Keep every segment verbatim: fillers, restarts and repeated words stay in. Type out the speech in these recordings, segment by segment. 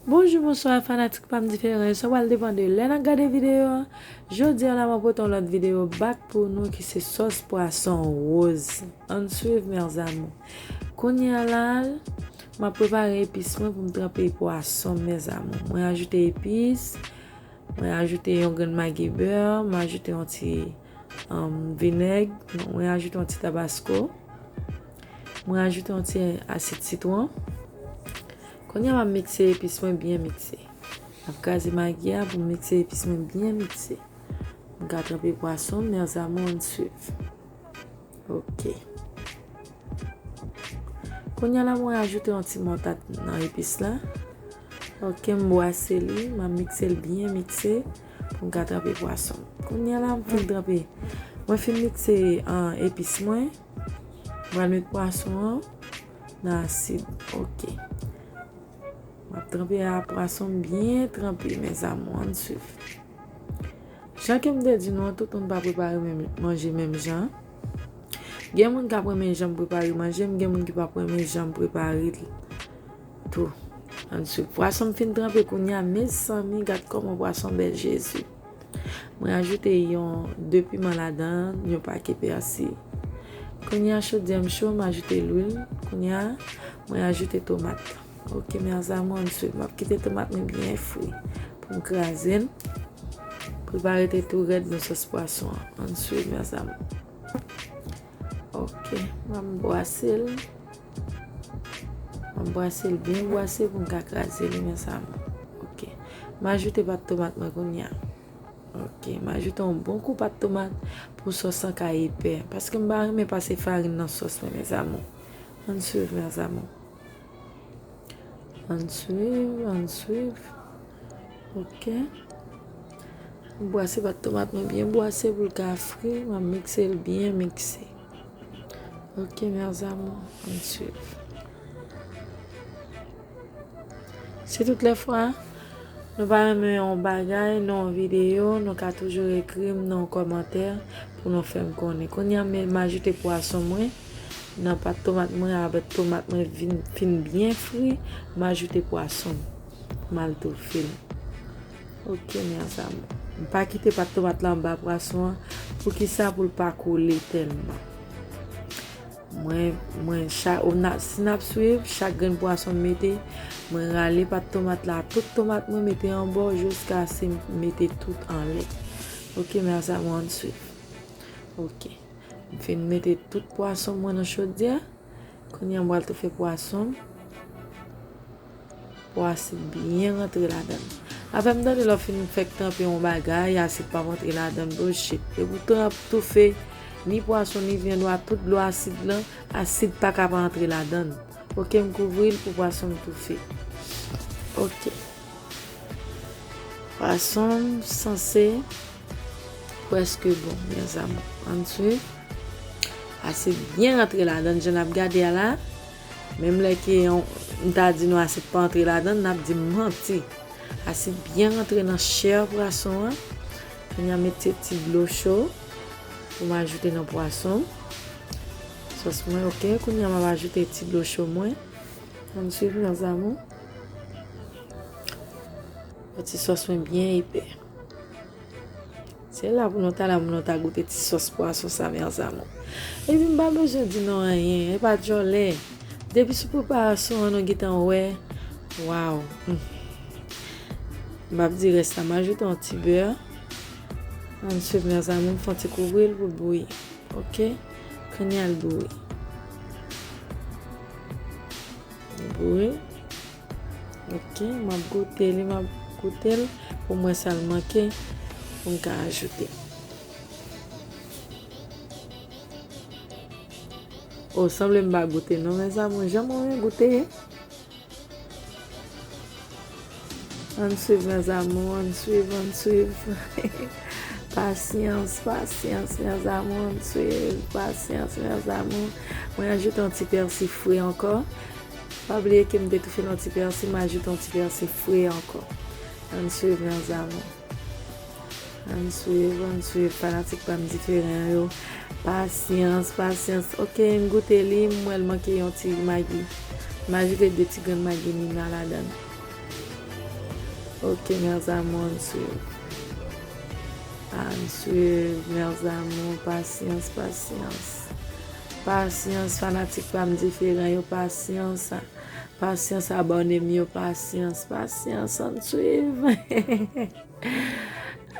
Bonjou, bonswa, fanatik pa m diferan yo. Sa pral depann de lè n ap gade videyo a. Jodi a la, mwen pote yon lòt videyo back pou nou ki se sòs pwason woz. Ann swiv, mes amours. Kounye a la, m ap prepare epis mwen pou m tranpe pwason, mes amours. Mwen ajoute epis, mwen ajoute yon grenn magi bè, mwen ajoute yon ti, um, vinèg, mwen ajoute yon ti tabasko, mwen ajoute yon ti asid sitwon. Kounye a, m ap mikse epis mwen byen mikse. M ap kraze magi a pou m mikse epis mwen byen mikse. M ka tranpe pwason, mes amours, ann swiv. Ok. Kounye a la, mwen ajoute yon ti moutad nan epis la. Ok, m bwase li, m ap mikse l byen mikse pou m ka tranpe pwason. Kounye a la, m fin tranpe. Mwen fin mikse, ah, epis mwen. Mwen met pwason an nan asid. Ok. M ap tranpe a pwason byen tranpe, mes amours, ann swiv. Jan ke m te di nou an, tout moun pa prepare menm, manje menm jan. Gen moun k ap renmen jan m prepare manje m, gen moun ki p ap renmen jan m prepare l tou. Ann swiv. Pwason m fin tranpe kounye a, mezanmi, gad kòman pwason bèl, Jezi. Mwen ajoute yon, de piman ladan, yon pake pèsi. Kounye a, chodyè m cho, m ajoute lwil. Kounye a, mwen ajoute tomat. Ok, mes amours, ann swiv. M ap kite tomat mwen byen fri pou m kraze l. Prepare te tou rèd nan sòs pwason an. Ann swiv, mes amours. Ok, m ap bwase l. M ap bwase l byen bwase pou m ka kraze li, mes amours. Ok. M ajoute pat tomat mwen kounye a. Ok, m ajoute yon bon kou pat tomat pou sòs lan ka epè. Paske m pa renmen pase farin nan sòs mwen, mes amours. Ann swiv, mes amours. Ann swiv, ann swiv. Ok. M bwase pat tomat mwen byen bwase pou l ka fri. M ap mikse l byen mikse. Ok, mes amours, ann swiv. Si tout lè fwa nou pa renmen yon bagay nan yon videyo, nou ka toujou ekri m nan yon kòmantè pou nou fè m konnen. Kounye a, m, m ajoute pwason mwen nan pat tomat mwen, avèk tomat mwen vin, fin byen fri, m ajoute pwason m, m al toufe l. Ok, mes amours. M pa kite pat tomat la anba pwason an. Poukisa? Pou l pa kole tèlman. Mwen, mwen, cha-, ou na-, si n ap swiv, chak grenn pwason m mete, mwen rale pat tomat la, tout tomat mwen mete anbò jiskaske m mete tout anlè. Ok, mes amours, ann swiv. Ok. M fin mete tout pwason mwen nan chodyè. Kounye a, m pral toufe pwason m. Pou asid byen rantre ladan l. Afè m tande lè w fin fèk tranpe yon bagay, asid p ap rantre ladan l, bullshit. Depi w tranp, toufe, ni pwason, ni vyann ou a, tout dlo asid lan, asid pa ka pa rantre ladan l. Ok, m kouvri l pou pwason m toufe. Ok. Pwason m sanse prèske bon, mes amours. Ann swiv. Asid byen rantre ladan l, jan n ap gade a la. Menm lè ke yon, m ta di nou asid pa rantre ladan l, n ap di m manti. Asid byen rantre nan chè pwason an. Kounye a, mete ti dlo cho pou m ajoute nan pwason. Sòs mwen, ok. Kounye a, m ap ajoute ti dlo cho mwen. Ann swiv, mes amours. Fè ti sòs mwen byen epè. Se la pou nou ta la, pou nou ta goute ti sòs pwason sa, mes amours. Epi m pa bezwen di nou anyen, e pa djòlè. Depi sou preparasyon an, nou gentan wè. Waw. Mm. M ap di rès la, m ajoute yon ti bè. Ann swiv, mes amours, m fè yon ti kouvri l pou l bouyi. Ok? Kounye a l bouyi. Li bouyi. Ok, m ap goute li, m ap goute l pou m wè sa l manke pou m ka ajoute. O, sanble m pa goute non, mes amours, jan mwen renmen goute. Ann swiv, mes amours, ann swiv, ann swiv. Pasyans, pasyans, mes amours, ann swiv. Pasyans, mes amours. Mwen ajoute yon ti pèsi fre ankò. Pa bliye ke m te toufe l yon ti pèsi, m ajoute yon ti pèsi fre ankò. Ann swiv, mes amours. Ann swiv, ann swiv, fanatik pa m diferan yo. Pasyans, pasyans. Ok, m goute li, m wè l manke yon ti magi. M ajoute de ti grenn magi Nina ladan l. Ok, mes amours, ann swiv. Ann swiv, mes amours, pasyans, pasyans. Pasyans, fanatik pa m diferan yo, pasyans. Pasyans, abòne m yo, pasyans, pasyans, ann swiv.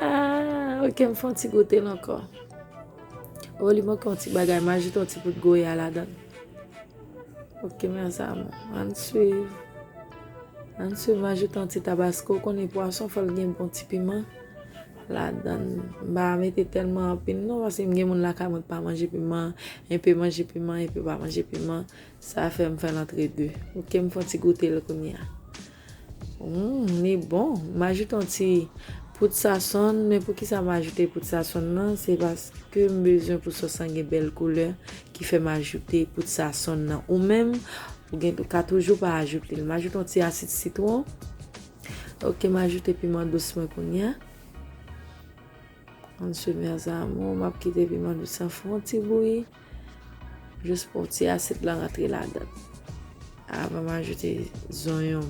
Ah, ok, m fè yon ti goute l ankò. O, li manke yon ti bagay, m ajoute yon ti poud goya ladan l. Ok, mes amours, ann swiv. Ann swiv, m ajoute yon ti tabasko, ou konnen pwason fò l gen bon ti piman ladan l. M pa mete tèlman anpil non, paske m gen moun lakay mwen ki pa manje piman, enpe manje piman, enpe pa manje piman. Sa fè m fè l antre de. Ok, m fè yon ti goute l kounye a. Hmm, li bon. M ajoute yon ti poud sasonn, men poukisa m ajoute poud sasonn nan? Se paske m bezwen pou sòs lan gen bèl koulè ki fè m ajoute poud sasonn nan. Ou menm, ou gen, ou ka toujou pa ajoute l. M ajoute yon ti asid sitwon. Ok, m ajoute piman dous mwen kounye a. Ann swiv, mes amours, m ap kite piman dous lan fè yon ti bouyi. Jis pou ti asid lan rantre ladan l. Avan m ajoute zonyon.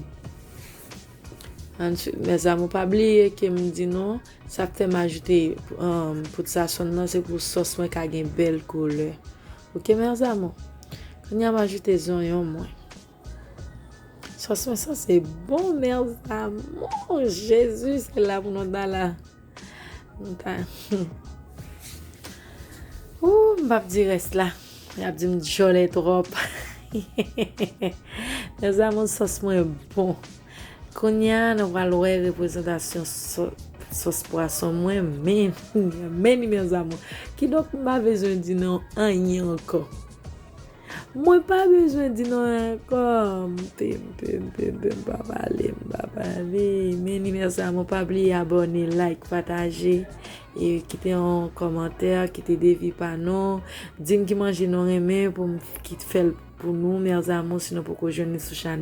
Ann swiv, mes amours, pa bliye ke m di nou, sa k fè m ajoute, um, poud sasonn nan, se pou sòs mwen ka gen bèl koulè. Ok, mes amours? Kounye a m ajoute zonyon mwen. Sòs mwen sanse bon, mes amours. Jezi, se la pou nou ta la. Nou ta. Ou, m p ap di rès la. Y ap di m djòlè twòp. Mes amours, sòs mwen bon. Kounye a, nou pral wè reprezantasyon sò-, sòs pwason mwen. Men, men, mes amours. Kidonk, m pa bezwen di nou anyen ankò. Mwen pa bezwen di nou ankò. M te, m te, m te, m te, m pa pale, m pa pale. Men, mes amours, pa bliye abòne, like, pataje, e kite yon kòmantè, kite devi pa nou. Di m ki manje nou renmen pou m kit fè l pou nou, mes amours, si nou poko jwenn li sou chanèl.